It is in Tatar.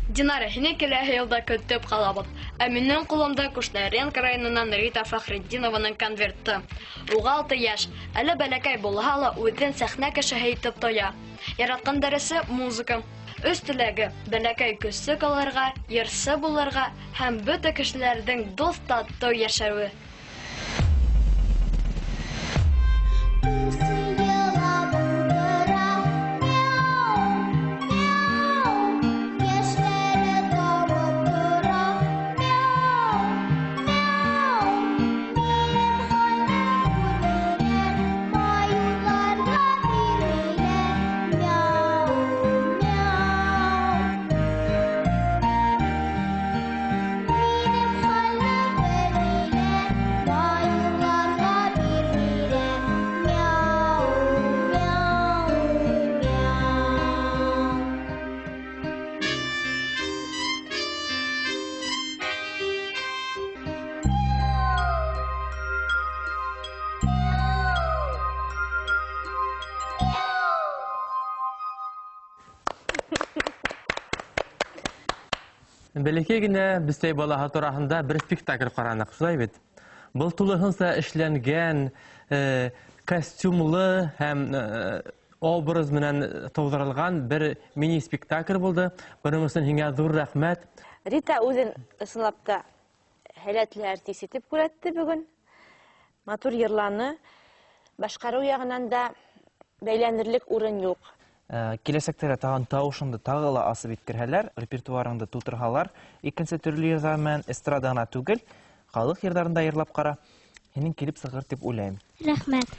Динара, һине киләһе елда көтеп калабыз. Ә минем кулымда Кушнаренко районыннан Рита Фәхретдинованың конверты. Уга 6 яшь. Әле бәләкәй булһа ла, үзен сәхнә кешеһе итеп тоя. Яраткан дәресе музыка. Үз теләге, бәләкәй көчек алырга, йырчы булырга һәм бөтә кешеләрнең дус тату яшәве. Бәләкәй генә бесәй балаһы тураһында бер спектакль каранык, шулай бит? Был тулыһынса эшләнгән, э, костюмлы һәм э, образ менән тудырылган бер мини-спектакль булды. Моның өчен һиңа зур рәхмәт. Рита үзен ысынлап та һәләтле артист итеп күрәтте бүген. Матур йырланы. Башкару ягыннан да бәйләнерлек урын юк. Э, киләчәктә дә тагын тавышыңды тагы ла асып иткерһәләр, репертуарыңды тутырһалар, икенче төрле йырлар белән эстрада гына түгел, халык йырларын да йырлап кара. Һинең килеп чыгыр дип уйлыйм. Рәхмәт.